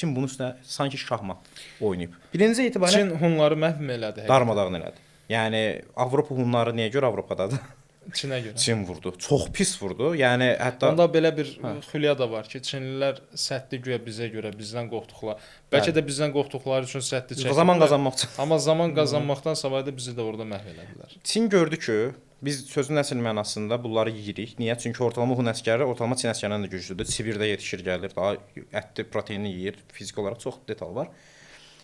Çin bunun üstünə sanki şahmat oynayıb. Birinci etibarən Çin Hunları məhv elədi. Darmadağın elədi. Yəni Avropa Hunları niyə görə Avropadadır? Çinə görə. Çin vurdu. Çox pis vurdu. Yəni hətta onda belə bir xülya da var ki, Çinlilər səddi güya bizə görə, bizdən qorxduqlar. Bəlkə də bizdən qorxduqları üçün səddi çəkdilər. Zaman qazanmaq üçün. Amma zaman qazanmaqdan savayı da bizi də orada məhv elədilər. Çin gördü ki, biz sözün əsl mənasında bunları yeyirik. Niyə? Çünki ortalama Hun əskəri ortalama Çin əskərindən də güclüdür. Sibirdə yetişir, gəlir, daha ətli proteinini yeyir. Fiziki olaraq çox detal var.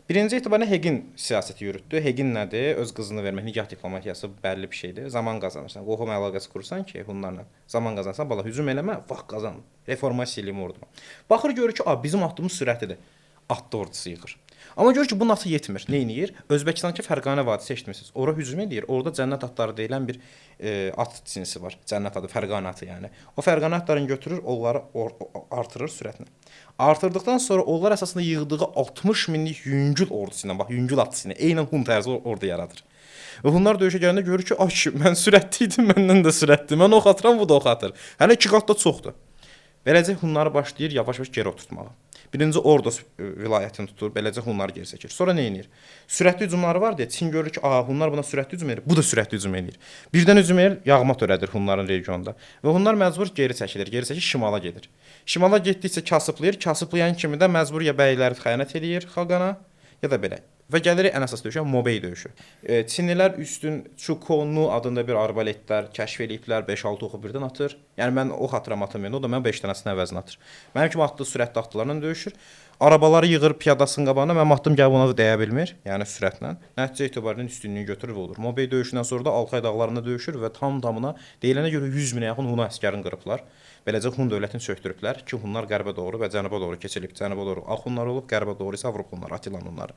Birinci etibarən Heqin siyasəti yürütdü. Heqin nədir? Öz qızını vermək, nigah diplomatiyası bəlli bir şeydir. Zaman qazanırsan. Qohum əlaqəsi qursan ki, Hunlarla zaman qazansan, bala hücum eləmə, vaxt qazan. Reformasiya eləyim orduma. Baxır görür ki, bizim atımız sürətlidir. Atlı ordusu yığır. Amma görür ki, bunun atı yetmir. Nə eləyir? Özbəkistandakı Fərqanə vadisi eşitmisiniz. Ora hücum eləyir. Orada cənnət atları deyilən bir at cinsi var. Cənnət adı, Fərqanə atı yəni. O Fərqanə atlarını götürür, onları artırır sürətini. Artırdıqdan sonra onlar əsasında yığdığı 60 minlik yüngül ordusu ilə, bax, yüngül atlısı ilə eynən Hun tərzi ordu yaradır. Və Hunlar döyüşə gələndə görür ki, ay kişi, mən sürətli idim, məndən də sürətli. Mən ox atıram, bu da ox atır. Hələ 2 qat da çoxdur. Beləcə Hunları başlayır yavaş-yavaş geri oturtmağa. Birinci Ordos vilayətini tutur, beləcə Hunlar geri çəkir. Sonra nə edir? Sürətli hücumları var deyə Çin görür ki, Hunlar buna sürətli hücum edir, bu da sürətli hücum edir. Birdən hücum edir, yağma törədir Hunların regionda. Və Hunlar məcbur geri çəkilir, geri çəkilir, şimala gedir. Şimala getdikcə kasıblayır, kasıblayan kimi də məcbur ya bəyləri xəyanət eləyir xaqana, ya da belə. Və gəlirik ən əsas döyüşə, Mobey döyüşü. Çinlilər üstün Çukonu adında bir arbaletlər kəşf eləyiblər, 5-6 oxu birdən atır. Yəni mən ox atıram atım yerində, o da mən 5 dənəsinin əvəzinə atır. Mənim kimi atlı sürətli atlılarla döyüşür. Arabaları yığır piyadasının qabağına, mənim attım gəlib ona da dəyə bilmir, yəni sürətlə. Nəticə etibarilə üstünlüyü götürür və olur. Mobey döyüşündən sonra da Altay dağlarında döyüşür və tam-tamına deyilənə görə 100 minə yaxın Hun əskərini qırıblar. Beləcə Hun dövlətini çökdürüblər ki, Hunlar qərbə doğru və cənuba doğru keçilib. Cənuba doğru Axunlar olub, qərbə doğru isə Avropa Hunları, Attilan Hunları.